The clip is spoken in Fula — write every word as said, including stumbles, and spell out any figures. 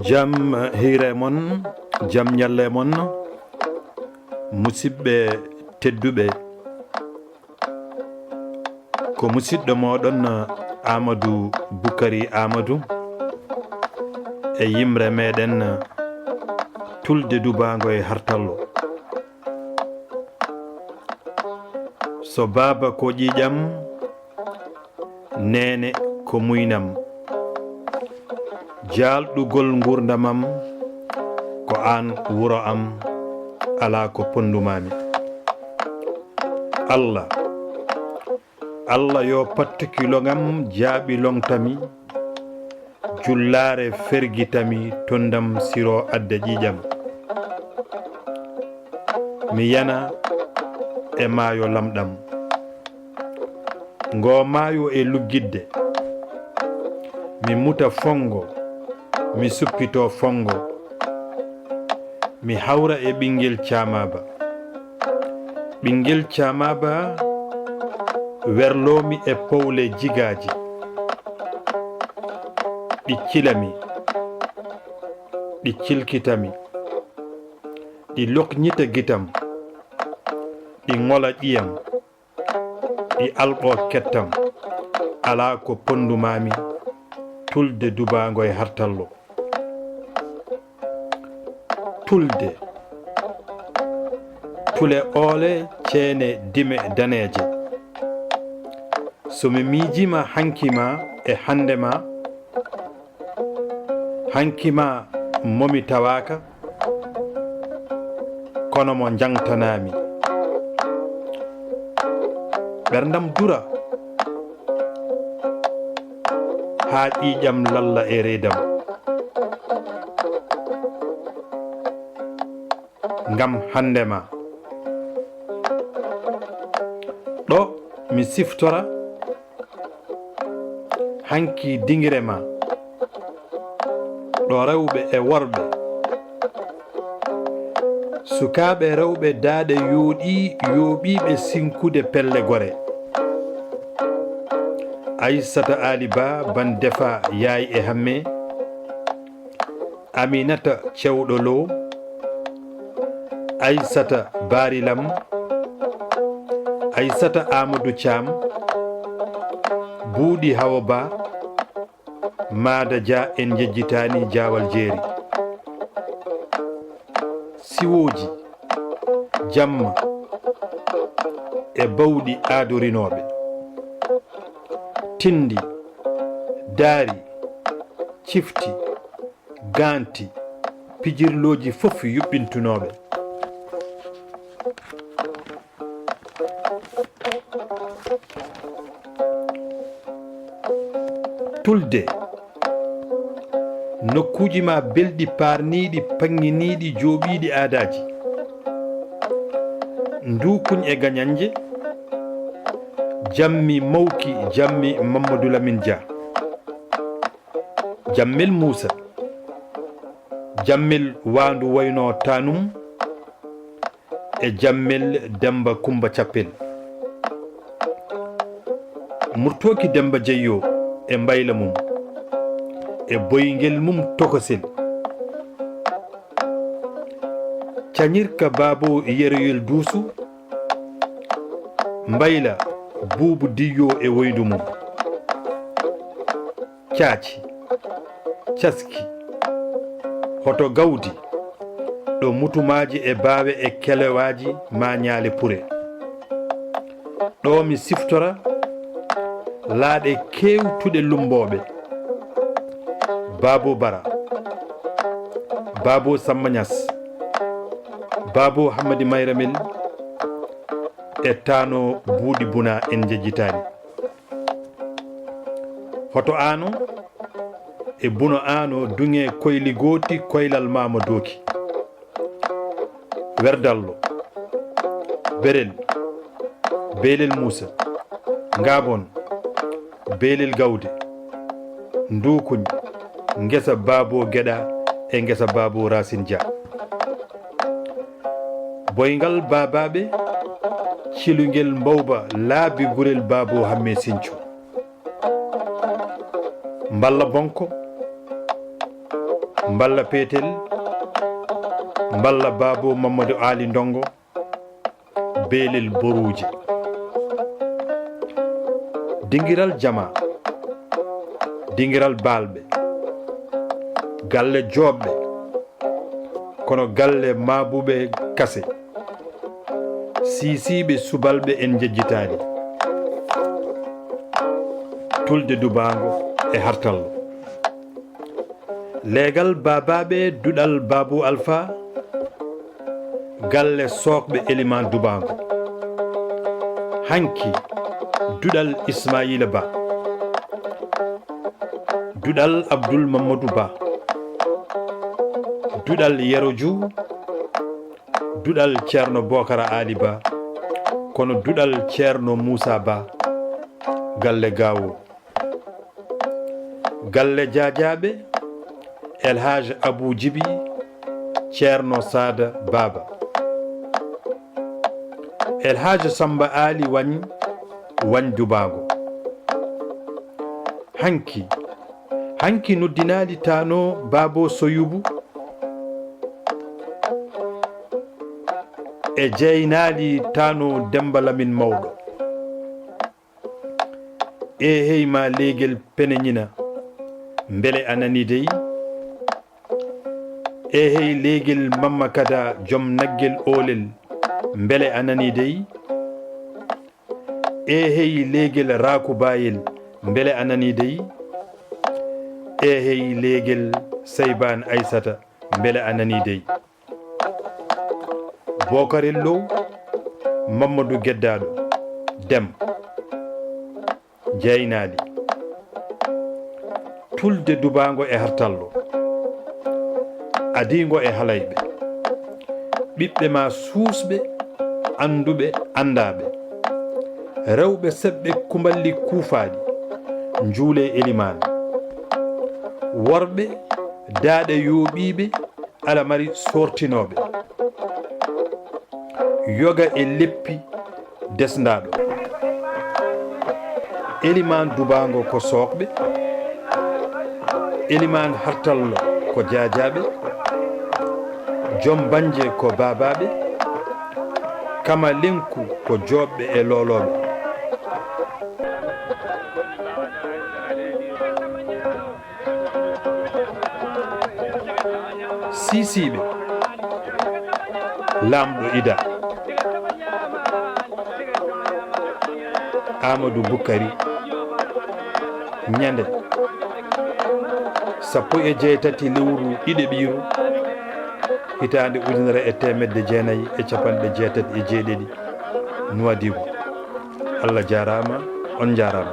Jam hiire mon, jam ñalle mon, musidɓe tedduɓe. Ko musidɗo mooɗon Amadou Boukari Amadou e yimre meɗen Tulde Dubaango e Hartallo. So baaba ko ƴiiƴam, neene ko muynam. Jaalɗugol nguurndamam, ko aan wuro am, alaa ko ponndumaami. Allah, Allah yo pattuki loŋam jaaɓi loŋtami, jullaare fergitami tondam siro adda ƴiiƴam. Mi yana e maayo lamɗam. Ngo maayo e luggitde. Mi muta fonngo, mi suppito fonngo. Mi hawra e ɓinngel caamaaba. Ɓinngel caamaaba werloomi e powle jigaaji. Ɗi cilami, ɗi cilkitami, ɗi lokñita gitam, ɗi ŋola ƴiyam, ɗi alɓo kettam. Alaa ko ponndumaami, Tulde Dubaango e Hartallo. Tulde, tule oole, ceene dime daneeje. So mi miijiima hanki ma e hannde ma, hanki ma mo mi tawaaka, kono mo njaŋtanaami. Ɓerndam dura haa ƴiiƴam lalla e reedam. Ngam hannde ma. Ɗo mi siftora hanki dingire ma. Ɗo rewɓe e worɓe, sukaaɓe rewɓe daaɗe yooɗi, yooɓiiɓe sinkude pelle gore. Aysata Ali Ba, Ban Defa, Yaay e Hamme. Aminata Cewɗo Lo, Aysata Barilam, Aysata Amadou Thiam, Buuɗi Hawa Ba, Maada Dia, en njejjitaani Jaawal Jeeri. Siwooji, jamma e bawɗi aadorinooɓe. Tindi, daari, cifti, gaanti, pijirlooji fof yuɓɓintunooɓe. Tulde, nokkuuji ma belɗi, paarniiɗi, paŋŋiniiɗi, jooɓiiɗi aadaaji. Nduukuñ e gañanje, jammi mawki, jammi Mamadou Lamine Dia. Jammel Muusa, jammel waandu wayno Tanum, e jammel Demba Kumba Cappel. Murtooki Demba Jeyyo e mbayla mum, e boyngel mum tokosel. Cañirka Baabo Yeroyel Duusu, mbayla Buubu Diyyo e woyndu mum. Caaci, caski, hoto gawdi, ɗo mutumaaji e baawe e kelewaaji ma ñaale pure. Ɗo mi siftora laaɗe keewtuɗe lummbooɓe. Baabo Bara, Baabo Samma Ñas, Baabo Hammadi Mayramel e Taano Buuɗi Buna en njejjitaani. Hoto Aano e Buno Aano duŋe koyli gooti, koylal maama dooki. Werdallo, Berel, Beelel Muusa, Ngaabon, Beelel Gawde, Nduukuñ, ngesa Baabo Geɗa e ngesa Baabo Raasin Dia. Boyngal Baabaaɓe, cilungel Mbawba laabi gurel Baabo Hamme Sincu. Mballa Bonko, Mballa Peetel, Mballa Baabo Mammadu Aali Ndonngo, Beelel Boruuje. Dingiral Jamaa, Dingiral Baalɓe, Galle Joobɓe, kono Galle Maabuɓe Kase, Siisiiɓe Subalɓe en njejjitaani. Tulde Dubaango e Hartallo. Leegal Baabaaɓe, Duɗal Baabu Alfaa, Galle Sookɓe Elimaan Dubaango. Hanki, Duɗal Ismaayiila Ba, Duɗal Abdul Mammadu Ba, Duɗal Yero Juu, Duɗal Ceerno Bookara Aali Ba, kono Duɗal Ceerno Muusaa Ba, Galle Gaawo. Galle Jaajaaɓe, El Hadj Abuu Jibi, Ceerno Saada Baaba. El Hadj Samba Aali Wañ, Wañ Dubaango. Hanki, hanki noddinaali Taanoo Baabo Soyubu e jeynaali Taanoo Demmba Lamin Mawɗo. Eehey ma leegel Peneñina, mbele a nanii dey? Eehey leegel Mamma Kada, joom naggel oolel, mbele a nanii dey? Eehey leegel Raaku Baayel, mbele a nanii dey? Eehey leegel Saybaan Aysata, mbele a nanii dey? Bookarel Low, Mammadu Geddaaɗo, Dem, Jaynaali. Tulde Dubaango e Hartallo, Adiingo e Halayɓe. Ɓiɓɓe ma suusɓe, annduɓe, anndaaɓe. Rewɓe seɓɓe kumballi kuufaaɗi, njuulee elimaan. Worɓe daaɗe yooɓiiɓe, alamari soortinooɓe. Yoga e leppi desndaaɗo. Elimaan Dubaango ko Sookɓe, Elimaan Hartallo ko Jaajaaɓe, Joom Banje ko Baabaaɓe, Kamalenku ko Jooɓɓe e Loolooɓe. Siisiiɓe, Laamɗo Ida, Aamadu Bukkari, ñande sappo e jeetati lewru ɗiɗeɓiiru, hitaande ujunere e teemedde jeenayi e capanɗe jeetati e jeeɗiɗi, Nuwaadibu. Allah jaaraama, on njaaraama.